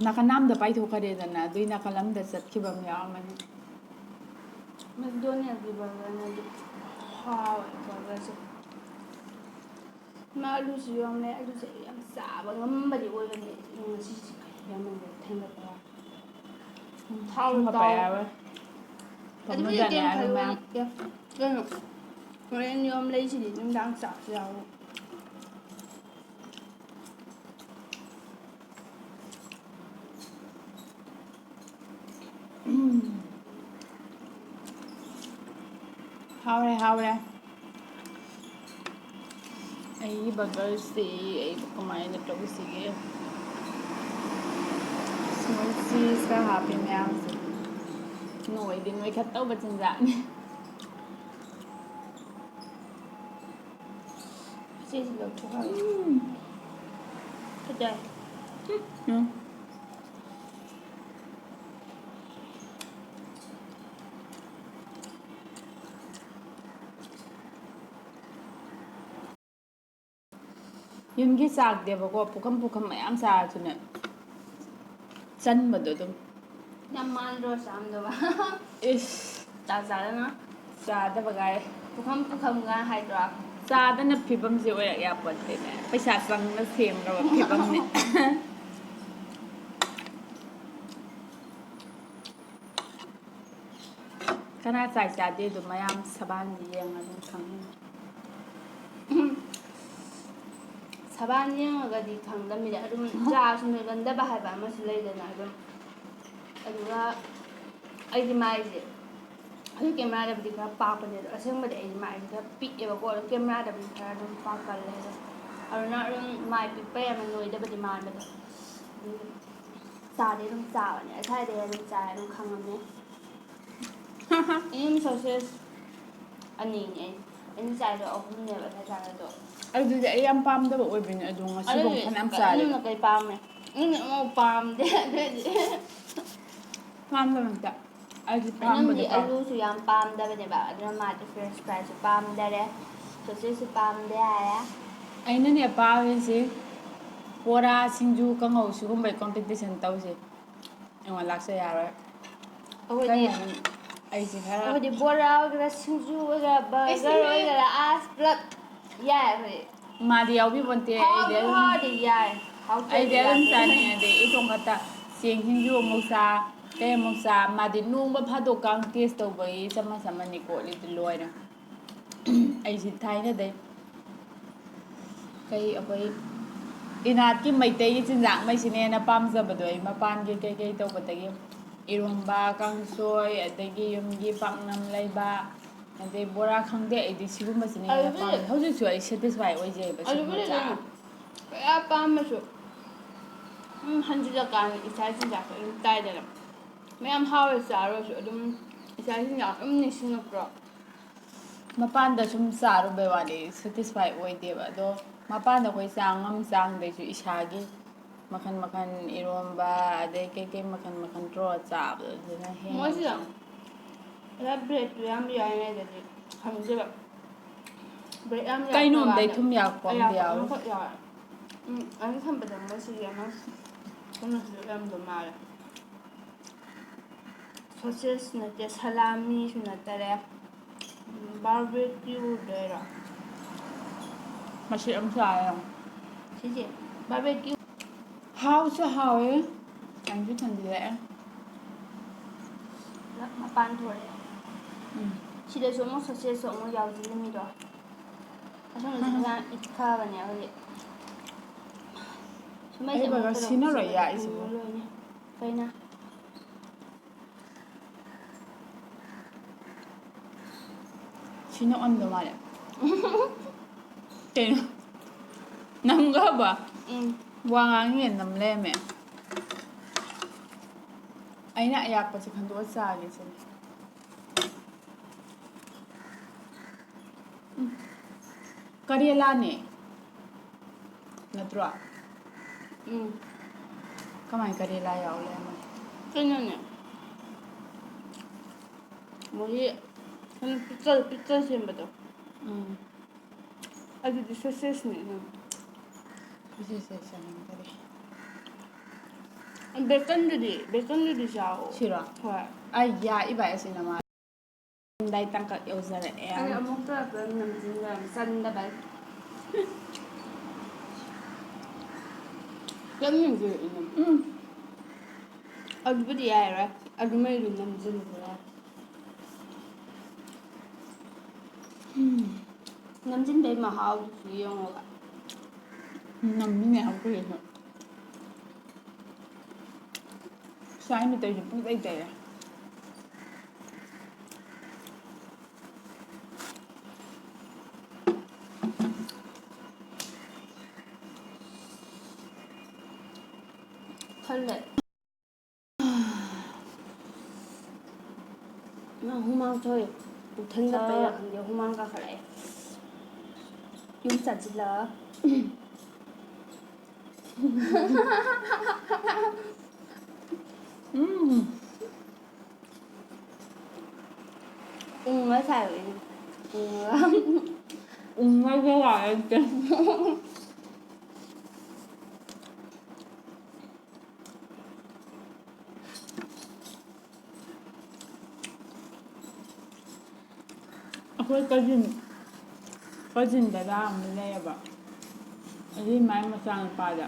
ꯅꯥꯀꯟ ꯑꯃꯗ ꯄꯥꯏꯊꯣꯛꯈ꯭ꯔꯦꯗꯅ ꯑꯗꯨꯏ ꯅꯥꯀꯜ ꯑꯃꯗ ꯆꯠꯈꯤꯕ ꯑꯃ ꯌꯥꯎꯔꯝꯃꯅꯤ꯫ ꯃꯦꯛꯗꯣꯅꯦꯜꯒꯤ ꯕꯔꯒꯔꯅꯗꯤ ꯍꯥꯎꯋꯦ ꯕꯔꯒꯔꯁꯦ꯫ ꯃꯥ ꯑꯂꯨꯁꯨ ꯌꯣꯝꯃꯦ꯫ ꯑꯂꯨꯁꯦ ꯑꯩ ꯌꯥꯝ ꯆꯥꯕ ꯉꯝꯕꯗꯤ ꯑꯣꯏꯕꯅꯦ꯫ ꯑꯗꯨ ꯉꯁꯤꯁꯦ ꯌꯥꯝꯃꯟꯗꯅ ꯊꯦꯡꯒꯠꯄ ꯌꯥꯎꯔꯦ꯫ ꯊꯥꯎꯗꯣ ꯊꯨꯝꯒ ꯇꯥꯎ-, ꯄꯥꯏ ꯌꯥꯔꯣꯏ꯫ ꯑꯗꯨꯕꯨꯗꯤ ꯊꯨꯝꯗꯅꯦ ꯀꯩꯝ ꯑꯂꯨ ꯈꯜꯂꯨ ꯃꯌꯥꯝ꯫ ꯅꯠꯇꯦ꯫ ꯀꯩꯅꯣ, ꯍꯣꯔꯦꯟ ꯌꯣꯝ ꯂꯩꯁꯤꯗꯤ ꯅꯨꯡꯗꯥꯡ ꯆꯥꯛꯁꯨ ꯌꯥꯎꯔꯣ꯫ ꯍꯥꯎꯔꯦ, ꯍꯥꯎꯔꯦ꯫ ꯑꯩꯒꯤ ꯕꯔꯒꯔꯁꯤ ꯑꯩ ꯀꯃꯥꯏꯅ ꯇꯧꯁꯤꯒꯦ? ꯃꯣꯏ ꯆꯤꯁꯀ ꯍꯥꯞꯄꯤ ꯃꯌꯥꯝꯁꯦ꯫ ꯅꯣꯏꯗꯤ ꯅꯣꯏꯈꯠꯇꯧꯕ ꯆꯤꯟꯖꯥꯛꯅꯤ꯫ ꯁꯤꯁꯤ ꯂꯧꯊꯣꯛꯈ꯭ꯔꯒꯦ꯫ ꯎꯝ꯫ ꯐꯖꯔꯦ꯫ ꯎꯝ꯫ ꯌꯨꯝꯒꯤ ꯆꯥꯛꯇꯦꯕꯀꯣ, ꯄꯨꯈꯝ ꯄꯨꯈꯝ ꯃꯌꯥꯝ ꯆꯥꯔꯁꯨꯅꯦ, ꯆꯟꯕꯗꯣ ꯑꯗꯨꯝ꯫ ꯌꯥꯝ ꯃꯥꯟꯗ꯭ꯔꯣ ꯆꯥꯝꯗꯕ? ꯏꯁ꯫ ꯆꯥ ꯆꯥꯗꯅ꯫ ꯆꯥꯗꯕꯒꯥꯏ꯫ ꯄꯨꯈꯝ ꯄꯨꯈꯝꯒ ꯍꯥꯏꯗ꯭ꯔꯣ? ꯆꯥꯗꯅ ꯐꯤꯕꯝꯁꯦ ꯑꯣꯏꯔꯛ ꯌꯥꯄꯣꯟꯇꯦꯅꯦ꯫ ꯄꯩꯁꯥ ꯆꯪꯅ ꯁꯦꯝꯈ꯭ꯔꯕ ꯐꯤꯕꯝꯅꯤ꯫ ꯀꯅꯥ ꯆꯥꯏ ꯆꯥꯗꯦ ꯑꯗꯨ ꯃꯌꯥꯝ ꯁꯕꯥꯟꯗꯤ ꯌꯦꯡꯉ ꯑꯗꯨꯝ ꯈꯪꯉꯤ꯫ ꯎꯝ꯫ ꯁꯕꯥꯟ ꯌꯦꯡꯉꯒꯗꯤ ꯈꯪꯗꯕꯅꯤꯗ꯫ ꯑꯗꯨꯝ ꯆꯥꯁꯨ ꯅꯣꯏꯒꯟꯗꯕ ꯍꯥꯏꯕ ꯑꯃꯁꯨ ꯂꯩꯗꯅ꯫ ꯑꯗꯨꯝ ꯑꯗꯨꯒ ꯑꯩꯒꯤ ꯃꯥꯏꯁꯦ ꯍꯧꯖꯤꯛ ꯀꯦꯃꯦꯔꯥꯗꯕꯨꯗꯤ ꯈꯔ ꯄꯥꯛꯄꯅꯦ, ꯑꯗꯣ ꯑꯁꯦꯡꯕꯗꯤ ꯑꯩꯒꯤ ꯃꯥꯏꯁꯦ ꯈꯔ ꯄꯤꯛꯑꯦꯕꯀꯣ꯫ ꯑꯗꯣ ꯀꯦꯃꯦꯔꯥꯗꯕꯨꯗꯤ ꯈꯔ ꯑꯗꯨꯝ ꯄꯥꯛꯀꯜꯂꯦ ꯑꯗꯣ꯫ ꯑꯗꯨꯅ ꯑꯗꯨꯝ ꯃꯥꯏ ꯄꯤꯛꯄꯩ ꯑꯃ ꯅꯣꯏꯗꯕꯗꯤ ꯃꯥꯟꯕꯗꯣ꯫ ꯑꯗꯨꯝ ꯆꯥꯗꯤ ꯑꯗꯨꯝ ꯆꯥꯕꯅꯦ, ꯉꯁꯥꯏꯗꯩ ꯑꯗꯨꯝ ꯆꯥꯏ, ꯑꯗꯨꯝ ꯈꯪꯉꯝꯅꯦ꯫ ꯌꯦꯔꯨꯝ ꯁꯣꯁꯦꯁ ꯑꯅꯤꯅꯦ ꯑꯩ-, ꯑꯩꯅ ꯆꯥꯏꯗꯣ ꯑꯍꯨꯝꯅꯦꯕ ꯉꯁꯥꯏ ꯆꯥꯔꯗꯣ꯫ ꯑꯗꯨꯗꯤ ꯑꯩ ꯌꯥꯝ ꯄꯥꯝꯗꯕ ꯑꯣꯏꯕꯅꯦ, ꯑꯗꯣ ꯉꯁꯤꯐꯥꯎ ꯑꯗꯨꯗꯤ ꯐꯅꯌꯥꯝ ꯆꯥꯔꯦ꯫ ꯅꯪꯅ ꯀꯩ ꯄꯥꯝꯃꯦ? ꯅꯪꯅ ꯑꯃꯨꯛ ꯄꯥꯝꯗꯦ ꯑꯗꯨꯗꯤ꯫ ꯄꯥꯝꯗꯕ ꯑꯝꯇ꯫ ꯑꯩꯗꯤ ꯅꯪꯗꯤ ꯄꯥꯝꯕꯗꯤ ꯄꯥꯝ-, ꯑꯂꯨꯁꯨ ꯌꯥꯝ ꯄꯥꯝꯗꯕꯅꯦꯕ, ꯑꯗꯨꯅ ꯃꯥꯗꯤ ꯐ꯭ꯔꯦꯟꯁ ꯐ꯭ꯔꯥꯏꯁꯁꯨ ꯄꯥꯝꯗꯔꯦ, ꯁꯣꯁꯦꯁꯁꯨ ꯄꯥꯝꯗꯦ ꯍꯥꯏꯔꯦ꯫ ꯑꯩꯅꯅꯦ ꯄꯥꯝꯃꯤꯁꯤ ꯕꯣꯔꯥ, ꯁꯤꯡꯖꯨ, ꯀꯥꯡꯍꯧ ꯁꯤꯒꯨꯝꯕꯩ ꯀꯣꯝꯄꯤꯇꯤꯁꯟ ꯇꯧꯁꯦ꯫ ꯑꯩꯉꯣꯟꯗ ꯂꯥꯛꯆ ꯌꯥꯔꯣꯏ꯫ ꯑꯩꯈꯣꯏꯗꯤ, ꯀꯩ ꯍꯥꯏꯅꯤ? ꯑꯩꯁꯦ ꯈꯔ ꯑꯩꯈꯣꯏꯗꯤ ꯕꯣꯔꯥ ꯑꯣꯏꯒꯦꯔꯥ, ꯁꯤꯡꯖꯨ ꯑꯣꯏꯒꯦꯔꯥ, ꯑꯩꯁꯦ ꯕꯔꯒꯔ ꯑꯣꯏꯒꯦꯔꯥ, ꯑꯁ ꯄꯨꯂꯞ ꯌꯥꯏ ꯑꯩꯈꯣꯏꯗꯤ꯫ ꯃꯥꯗꯤ ꯌꯥꯎꯕꯤꯄꯣꯟꯇꯦ, ꯑꯩꯗꯤ ꯍꯥꯎꯗꯤ ꯑꯗꯨꯝ, ꯍꯥꯎꯔꯗꯤ ꯌꯥꯏ, ꯍꯥꯎꯇ꯭ꯔꯗꯤ ꯑꯩꯗꯤ ꯑꯗꯨꯝ ꯌꯥꯗꯦ꯫ ꯆꯥꯅꯤꯡꯉꯦ꯫ ꯑꯗꯩ ꯏꯇꯣꯝ ꯈꯛꯇ ꯆꯦꯡ ꯁꯤꯡꯖꯨ ꯑꯃꯨꯛ ꯆꯥ, ꯀꯩ ꯑꯃꯨꯛ ꯆꯥ, ꯃꯥꯗꯤ ꯅꯣꯡꯃ ꯐꯥꯗꯣꯛꯀ ꯇꯦꯁ ꯇꯧꯕꯒꯤ ꯆꯃꯁ ꯑꯃꯅꯤ ꯀꯣꯠꯂꯤꯗꯨ ꯂꯣꯏꯔꯦ꯫ ꯑꯩꯁꯤ ꯊꯥꯏꯅꯗꯩ ꯀꯩ ꯑꯩꯈꯣꯏ ꯏꯅꯥꯠꯀꯤ ꯃꯩꯇꯩꯒꯤ ꯆꯤꯟꯖꯥꯛꯉꯩꯁꯤꯅ ꯍꯦꯟꯅ ꯄꯥꯝꯖꯕꯗꯣ ꯑꯩ, ꯃꯄꯥꯟꯒꯤ ꯀꯩꯀꯩ ꯇꯧꯕꯗꯒꯤ꯫ ꯏꯔꯣꯝꯕ, ꯀꯥꯡꯁꯣꯏ, ꯑꯗꯒꯤ ꯌꯨꯝꯒꯤ ꯄꯥꯛꯅꯝ ꯂꯩꯕ, ꯑꯗꯩ ꯕꯣꯔꯥ ꯈꯪꯗꯦ, ꯑꯩꯗꯤ ꯁꯤꯒꯨꯝꯕꯁꯤꯅ ꯍꯦꯟꯅ ꯑꯗꯨꯕꯨꯗꯤ ꯄꯥꯝꯃꯦ꯫ ꯍꯧꯖꯤꯛꯁꯨ ꯑꯩ ꯁꯦꯇꯤꯁꯐꯥꯏ ꯑꯣꯏꯖꯩꯕ ꯁꯤꯒꯨꯝꯕ ꯑꯗꯨꯕꯨꯗꯤ ꯆꯥ꯫ ꯑꯗꯨꯝ ꯀꯌꯥ ꯄꯥꯝꯃꯁꯨ, ꯎꯝ, ꯍꯟꯖꯤꯜꯂꯀꯥꯟꯗ ꯏꯁꯥ ꯆꯤꯟꯖꯥꯛꯇ ꯑꯗꯨꯝ ꯇꯥꯏꯗꯅ꯫ ꯃꯌꯥꯝ ꯍꯥꯎꯔ ꯆꯥꯔꯨꯔꯁꯨ ꯑꯗꯨꯝ ꯏꯁꯥ ꯆꯤꯟꯖꯥꯛ ꯑꯗꯨꯝ ꯅꯤꯡꯁꯤꯡꯉꯛꯇ꯭ꯔꯣ? ꯃꯄꯥꯟꯗ ꯁꯨꯝ ꯆꯥꯔꯨꯕꯩ ꯋꯥꯅꯤ, ꯁꯦꯇꯤꯁꯐꯥꯏ ꯑꯣꯏꯗꯦꯕ꯫ ꯑꯗꯣ ꯃꯄꯥꯟꯗ ꯑꯩꯈꯣꯏ ꯆꯥ ꯉꯝ ꯆꯥꯡꯗꯩꯁꯨ ꯏꯁꯥꯒꯤ ꯃꯈꯟ ꯃꯈꯟ ꯏꯔꯣꯝꯕ, ꯑꯗꯩ ꯀꯩꯀꯩ ꯃꯈꯟ ꯃꯈꯟ ꯇꯧꯔ ꯆꯥꯕꯗꯣ ꯑꯗꯨꯅ ꯍꯦꯟꯅ ꯃꯣꯏꯁꯤꯗ ꯉꯁꯥꯏ ꯕ꯭ꯔꯦꯗꯇꯨ ꯌꯥꯝ ꯌꯥꯏꯉꯩꯗꯗꯤ ꯈꯪꯗꯦꯕ꯫ ꯕ꯭ꯔꯦꯗ ꯌꯥꯝ ꯀꯩꯅꯣꯝꯗꯩ ꯌꯥꯛꯄ ꯊꯨꯝ ꯌꯥꯛꯄ ꯑꯃꯗꯤ ꯑꯌꯥꯛꯄ ꯌꯥꯎꯋꯦ꯫ ꯑꯃꯈꯛ ꯌꯥꯎꯋꯦ꯫ ꯎꯝ, ꯑꯩꯅ ꯈꯟꯕꯗ ꯃꯣꯏꯁꯤꯒꯤ ꯑꯃ ꯀꯩꯅꯣꯁꯨ ꯂꯩꯔꯝꯗꯧ ꯃꯥꯜꯂꯦ꯫ ꯁꯣꯁꯦꯁ ꯅꯠꯇꯦ, ꯁꯂꯥꯃꯤꯁꯨ ꯅꯠꯇꯔꯦ꯫ ꯎꯝ, ꯕꯥꯔꯕꯦꯀ꯭ꯌꯨꯗꯣꯏꯔꯣ? ꯃꯁꯤ ꯑꯃ ꯆꯥꯔꯦ꯫ ꯁꯤꯁꯦ ꯕꯥꯔꯕꯦꯀ꯭ꯌꯨ꯫ ꯍꯥꯎꯁꯨ ꯍꯥꯎꯋꯦ꯫ ꯊꯟꯁꯨ ꯊꯟꯖꯤꯜꯂꯛꯑꯦ꯫ ꯄꯨꯂꯞ ꯃꯄꯥꯟ ꯊꯣꯛꯂꯛꯑꯦ꯫ ꯎꯝ꯫ ꯁꯤꯗꯁꯨ ꯑꯃꯨꯛ ꯁꯣꯁꯦꯁꯁꯨ ꯑꯃꯨꯛ ꯌꯥꯎꯁꯤꯜꯂꯤꯃꯤꯗꯣ꯫ ꯑꯁꯣꯝꯗꯁꯨ ꯎꯝ꯫ ꯈꯔ ꯏꯠꯈ꯭ꯔꯕꯅꯦ ꯍꯧꯖꯤꯛ꯫ ꯁꯨꯃꯩꯁꯦ ꯑꯩ ꯑꯃꯨꯛ ꯕꯒꯔ ꯀꯩꯗꯧ ꯁꯤꯟꯅꯔꯣꯏ ꯁꯤꯟꯅꯔꯣꯏ ꯌꯥꯏꯁꯤꯕꯨ꯫ ꯂꯣꯏꯅꯤ꯫ ꯀꯩꯅ? ꯁꯤ ꯅꯣꯛꯑꯝꯗꯧ ꯃꯥꯜꯂꯦ꯫ ꯀꯩꯅꯣ? ꯅꯝꯈ꯭ꯔꯕ? ꯎꯝ꯫ ꯋꯥ ꯉꯥꯡꯉꯤꯉꯩ ꯅꯝ ꯂꯩꯔꯝꯃꯦ꯫ ꯑꯩꯅ ꯑꯌꯥꯛꯄꯁꯦ ꯈꯟꯗꯣꯛꯑ ꯆꯥꯒꯦ ꯁꯤꯅꯤ꯫ ꯎꯝ꯫ ꯀꯔꯦꯂꯥꯅꯦ꯫ ꯅꯠꯇ꯭ꯔꯣ? ꯎꯝ꯫ ꯀꯃꯥꯏ ꯀꯔꯦꯂꯥ ꯌꯥꯎ ꯂꯩꯔꯝꯃꯤꯅꯣ? ꯀꯩꯅꯣꯅꯦ꯫ ꯃꯣꯏꯒꯤ ꯀꯩꯅꯣ ꯄꯤꯀꯜ, ꯄꯤꯀꯜ ꯁꯦꯝꯕꯗꯣ꯫ ꯎꯝ꯫ ꯑꯗꯨꯗꯤ ꯁꯣꯁꯦꯁꯅꯦ ꯑꯗꯨꯝ꯫ ꯁꯣꯁꯦꯁꯁꯦ ꯆꯥꯅꯤꯡꯗꯔꯦ꯫ ꯕꯦꯀꯟꯗꯨꯗꯤ, ꯕꯦꯀꯟꯗꯨꯗꯤ ꯆꯥꯎ꯫ ꯁꯤꯔꯣ? ꯍꯣꯏ꯫ ꯑꯩ ꯌꯥꯛꯏꯕ ꯑꯁꯤꯅ ꯃꯥ꯫ ꯂꯝꯗꯥꯏ ꯇꯥꯡꯀꯛ ꯌꯧꯖꯔꯛꯑꯦ꯫ ꯑꯩ ꯑꯃꯨꯛꯇ ꯅꯝꯖꯤꯟꯈ꯭ꯔꯕ ꯆꯟꯗꯕꯩ꯫ ꯀꯩꯝ ꯅꯝꯖꯤꯜꯂꯛꯏꯅꯦ꯫ ꯎꯝ꯫ ꯑꯗꯨꯕꯨꯗꯤ ꯌꯥꯔꯔꯣꯏ꯫ ꯑꯗꯨꯃꯩꯗꯨ ꯅꯝꯖꯤꯜꯂꯨꯔꯦ꯫ ꯎꯝ꯫ ꯅꯝꯖꯤꯟꯕꯩ ꯃꯍꯥꯎꯗꯨꯁꯨ ꯌꯦꯡꯉꯣꯕ꯫ ꯅꯝꯃꯤꯅꯦ ꯑꯩꯈꯣꯏꯒꯤꯁꯨ꯫ ꯁ꯭ꯋꯥꯏ ꯃꯤꯇꯩꯁꯨ ꯄꯨꯡꯇꯩ ꯇꯩꯔꯦ꯫ ꯈꯜꯂꯦ꯫ ꯃꯥ ꯍꯨꯃꯥꯡ ꯊꯣꯛꯑꯦ꯫ ꯄꯨꯛ ꯊꯟꯒꯠꯄꯩꯔꯥ ꯈꯪꯗꯦ, ꯍꯨꯃꯥꯡ ꯀꯥꯈꯠꯂꯛꯑꯦ꯫ ꯌꯨꯝ ꯆꯠꯁꯤꯜꯂ꯫ ꯎꯝ꯫ ꯎꯪꯉ ꯁꯥꯏꯕ ꯑꯩꯅ꯫ ꯎꯪꯉꯒ꯫ ꯎꯪꯉꯒ ꯋꯥ ꯂꯩꯇꯦ꯫ ꯑꯩꯈꯣꯏ ꯀꯖꯤꯟ, ꯀꯖꯤꯟ ꯗꯗꯥ ꯑꯃ ꯂꯩꯌꯦꯕ, ꯑꯗꯨꯒꯤ ꯃꯥꯏ ꯃꯆꯥꯅꯨꯄꯥꯗ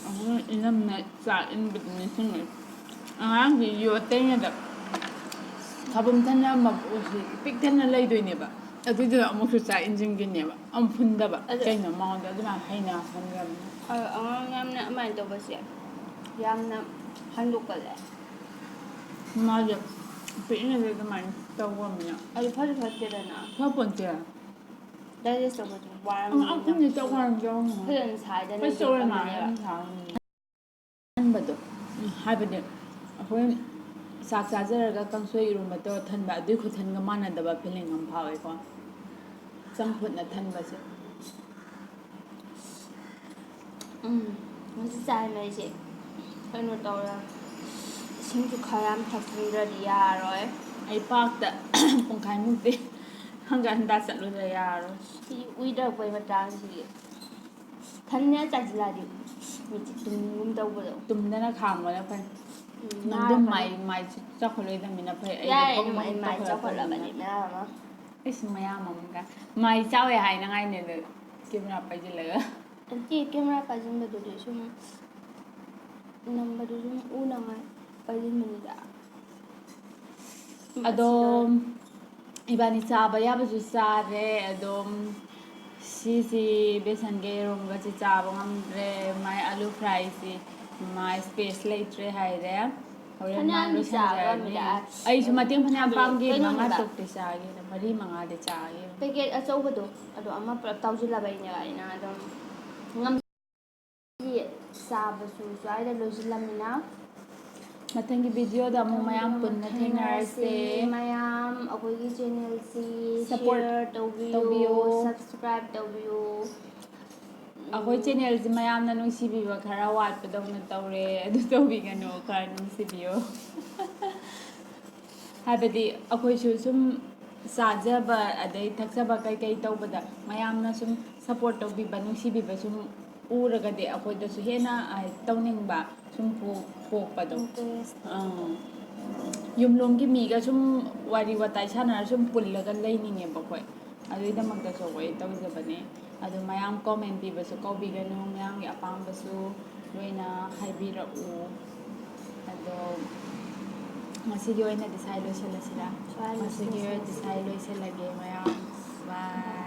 ꯑꯩꯈꯣꯏ ꯏꯅꯝꯅ ꯆꯥꯛ ꯏꯟꯕꯗꯨ ꯅꯤꯡꯁꯤꯡꯉꯛꯑꯦ꯫ ꯑꯉꯥꯡꯁꯤ ꯌꯣꯠꯇ꯭ꯔꯤꯉꯩꯗ ꯊꯥꯕꯨꯝ ꯊꯟꯅ ꯃꯕꯨꯛꯁꯤ ꯄꯤꯛ ꯊꯟꯅ ꯂꯩꯗꯣꯏꯅꯦꯕ, ꯑꯗꯨꯏꯗꯨꯅ ꯑꯃꯨꯛꯁꯨ ꯆꯥꯛ ꯏꯟꯁꯤꯟꯈꯤꯅꯦꯕ꯫ ꯑꯃꯨꯛ ꯐꯨꯟꯗꯕ꯫ ꯑꯗꯨ ꯀꯩꯅꯣ ꯃꯉꯣꯟꯗ ꯑꯗꯨꯃꯥꯏꯅ ꯍꯩꯅꯍꯟꯈ꯭ꯔꯕꯅꯤ꯫ ꯑ-, ꯑꯉꯥꯡ ꯌꯥꯝꯅ ꯑꯗꯨꯃꯥꯏꯅ ꯇꯧꯕꯁꯦ ꯌꯥꯝꯅ ꯍꯟꯗꯣꯛꯀꯜꯂꯦ꯫ ꯃꯥꯁꯦ ꯄꯤꯛꯏꯉꯩꯗ ꯑꯗꯨꯃꯥꯏꯅ ꯇꯧꯈ꯭ꯔꯕꯅꯤꯅ꯫ ꯑꯗꯨ ꯐꯁꯨ ꯐꯠꯇꯦꯗꯅ꯫ ꯐꯄꯣꯟꯇꯦ꯫ Digest ꯇꯧꯕꯁꯨ ꯋꯥꯔꯝꯅꯤ꯫ ꯑꯉꯥꯡ ꯑꯩꯈꯣꯏꯅ ꯇꯧꯀꯥꯟꯗ ꯌꯥꯎꯔꯝꯃꯣ꯫ ꯐꯖꯅ ꯁꯥꯏꯗꯅ ꯀꯩꯁꯨ ꯇꯧꯔꯣꯏ ꯃꯥ ꯌꯣꯠꯄꯅꯤꯅ꯫ ꯑꯗꯨꯝ ꯁꯥꯔꯝꯃꯣ꯫ ꯊꯟꯕꯗꯣ꯫ ꯎꯝ, ꯍꯥꯏꯕꯗꯤ ꯑꯩꯈꯣꯏ ꯆꯥꯛ ꯆꯥꯖꯔꯒ ꯀꯥꯡꯁꯣꯏ ꯏꯔꯣꯝꯕ ꯇꯧꯔ ꯊꯟꯕ, ꯑꯗꯨꯏ ꯈꯨꯊꯟꯒ ꯃꯥꯟꯅꯗꯕ feeling ꯑꯃ ꯐꯥꯎꯋꯦꯀꯣ꯫ ꯆꯝꯐꯨꯠꯅ ꯊꯟꯕꯁꯦ꯫ ꯎꯝ, ꯉꯁꯤ ꯆꯥꯏ ꯃꯩꯁꯦ ꯀꯩꯅꯣ ꯇꯧꯔꯦ, ꯏꯁꯤꯡꯁꯨ ꯈꯔ ꯌꯥꯝ ꯊꯛꯆꯤꯟꯗ꯭ꯔꯗꯤ ꯌꯥꯔꯣꯏ꯫ ꯑꯩ park ꯇ ꯄꯨꯡꯈꯥꯏꯃꯨꯛꯇꯤ ꯍꯪꯒꯠ ꯍꯟꯗ ꯆꯠꯂꯨꯗ ꯌꯥꯔꯣꯏ꯫ ꯁꯤ ꯎꯏꯗꯔꯛꯄꯩ ꯃꯇꯥꯡꯁꯤꯗꯤ ꯊꯟꯅ ꯆꯥꯁꯤꯜꯂꯛꯑꯗꯤ ꯃꯤꯠꯁꯤ ꯇꯨꯝꯒꯨꯝ ꯇꯧꯕꯗꯣ꯫ ꯇꯨꯝꯗꯅ ꯈꯥꯡꯕꯅ ꯐꯩ꯫ ꯎꯝ, ꯅꯪꯗꯣ ꯅꯥꯔꯛꯀꯅꯤ꯫ ꯃꯥꯏ, ꯃꯥꯏꯁꯨ ꯆꯥꯎꯈꯠꯂꯣꯏꯗꯕꯅꯤꯅ ꯐꯩ꯫ ꯑꯩꯗꯤ ꯌꯥꯔꯦ, ꯕꯪ ꯑꯗꯨꯝ ꯕꯪ ꯑꯩ ꯃꯥꯏ ꯆꯥꯎꯈꯠꯂꯛꯄꯅꯤꯅ꯫ ꯆꯥꯎꯈꯠꯂꯕꯅꯤ ꯃꯌꯥꯝ ꯑꯃ꯫ ꯏꯁ, ꯃꯌꯥꯝ ꯑꯃꯒ꯫ ꯃꯥꯏ ꯆꯥꯎꯋꯦ ꯍꯥꯏꯅꯉꯥꯏꯅꯦ ꯑꯗꯨ camera ꯄꯩꯁꯤꯜꯂꯒ꯫ ꯅꯠꯇꯦ, camera ꯄꯥꯏꯁꯤꯟꯕꯗꯨꯗꯤ ꯁꯨꯝ ꯅꯝꯕꯗꯨ ꯁꯨꯝ ꯎꯅꯉꯥꯏ ꯄꯥꯏꯁꯤꯟꯕꯅꯤꯗ꯫ ꯑꯗꯣ ꯏꯕꯥꯅꯤ ꯆꯥꯕ ꯌꯥꯕꯁꯨ ꯆꯥꯔꯦ꯫ ꯑꯗꯨꯝ ꯁꯤꯁꯤ ꯕꯦꯁꯟꯒ ꯌꯦꯔꯨꯝꯒꯁꯤ ꯆꯥꯕ ꯉꯝꯗ꯭ꯔꯦ꯫ ꯃꯥꯏ ꯑꯂꯨ fry ꯁꯤ ꯃꯥꯏ space ꯂꯩꯇ꯭ꯔꯦ ꯍꯥꯏꯔꯦ꯫ ꯍꯣꯔꯦꯟ ꯃꯥ ꯐꯅꯌꯥꯝꯗꯤ ꯂꯣꯏꯁꯤꯟꯖꯔꯅꯤ꯫ ꯆꯥꯈ꯭ꯔꯕꯅꯤꯗ꯫ ꯑꯩꯁꯨ ꯃꯇꯦꯡ ꯐꯅꯌꯥꯝ ꯑꯗꯨ ꯄꯥꯡꯈꯤ꯫ ꯃꯉꯥ ꯀꯩꯅꯣꯅꯤꯗ꯫ ꯇꯔꯨꯛꯇꯤ ꯆꯥꯈꯤ꯫ ꯃꯔꯤ ꯃꯉꯥꯗꯤ ꯆꯥꯈꯤ꯫ Packet ꯑꯆꯧꯕꯗꯣ ꯑꯗꯣ ꯑꯃ ꯄꯨꯂꯞ ꯇꯥꯎꯁꯤꯜꯂꯕꯩꯅꯦꯕ ꯑꯩꯅ ꯑꯗꯨꯝ ꯉꯝ-, ꯆꯥꯕꯁꯨ ꯁ꯭ꯋꯥꯏꯗ ꯂꯣꯏꯁꯤꯜꯂꯝꯃꯤꯅ ꯃꯊꯪꯒꯤ ꯚꯤꯗꯤꯑꯣꯗ ꯑꯃꯨꯛ ꯃꯌꯥꯝ ꯄꯨꯟꯅ ꯊꯦꯡꯅꯔꯁꯦ꯫ ꯃꯌꯥꯝ ꯑꯩꯈꯣꯏꯒꯤ ꯆꯦꯅꯦꯜꯁꯤ Support ꯁꯤꯌꯔ ꯇꯧꯕꯤꯌꯨ, ꯇꯧꯕꯤꯌꯨ꯫ ꯁꯕꯁꯀ꯭ꯔꯥꯏꯕ ꯇꯧꯕꯤꯌꯨ꯫ ꯑꯩꯈꯣꯏ ꯆꯦꯅꯦꯜꯁꯤ ꯃꯌꯥꯝꯅ ꯅꯨꯡꯁꯤꯕꯤꯕ ꯈꯔ ꯋꯥꯠꯄꯗꯧꯅ ꯇꯧꯔꯦ, ꯑꯗꯨ ꯇꯧꯕꯤꯒꯅꯨ, ꯈꯔ ꯅꯨꯡꯁꯤꯕꯤꯌꯨ꯫ ꯍꯥꯏꯕꯗꯤ ꯑꯩꯈꯣꯏꯁꯨ ꯁꯨꯝ ꯆꯥꯖꯕ ꯑꯗꯩ ꯊꯛꯆꯕ ꯀꯩꯀꯩ ꯇꯧꯕꯗ ꯃꯌꯥꯝꯅ ꯁꯨꯝ ꯁꯞꯄꯣꯔꯠ ꯇꯧꯕꯤꯕ, ꯅꯨꯡꯁꯤꯕꯤꯕ ꯁꯨꯝ ꯎꯔꯒꯗꯤ ꯑꯩꯈꯣꯏꯗꯁꯨ ꯍꯦꯟꯅ, ꯑ, ꯇꯧꯅꯤꯡꯕ ꯁꯨꯝ ꯄꯣꯛ- ꯄꯣꯛꯄꯗꯣ꯫ Interest. ꯑꯥ꯫ ꯌꯨꯝꯂꯣꯝꯒꯤ ꯃꯤꯒ ꯁꯨꯝ ꯋꯥꯔꯤ ꯋꯥꯇꯥꯏ ꯁꯥꯟꯅꯔ ꯁꯨꯝ ꯄꯨꯜꯂꯒ ꯂꯩꯅꯤꯡꯉꯦꯕ ꯑꯩꯈꯣꯏ꯫ ꯑꯗꯨꯒꯤꯗꯃꯛꯇꯁꯨ ꯑꯩꯈꯣꯏ ꯇꯧꯖꯕꯅꯦ꯫ ꯑꯗꯣ ꯃꯌꯥꯝ ꯀꯣꯃꯦꯟ ꯄꯤꯕꯁꯨ ꯀꯧꯕꯤꯒꯅꯨ, ꯃꯌꯥꯝꯒꯤ ꯑꯄꯥꯝꯕꯁꯨ ꯂꯣꯏꯅ ꯍꯥꯏꯕꯤꯔꯛꯎ꯫ ꯑꯗꯣ ꯉꯁꯤꯒꯤ ꯑꯣꯏꯅꯗꯤ ꯁ꯭ꯋꯥꯏ ꯂꯣꯏꯁꯤꯜꯂꯁꯤꯔꯥ? ꯁ꯭ꯋꯥꯏ ꯉꯁꯤꯒꯤ ꯑꯣꯏꯅꯗꯤ ꯂꯣꯏꯁꯤꯜꯂꯁꯤ꯫ ꯁ꯭ꯋꯥꯏ ꯂꯣꯏꯁꯤꯜꯂꯒꯦ ꯃꯌꯥꯝ꯫ Bye꯫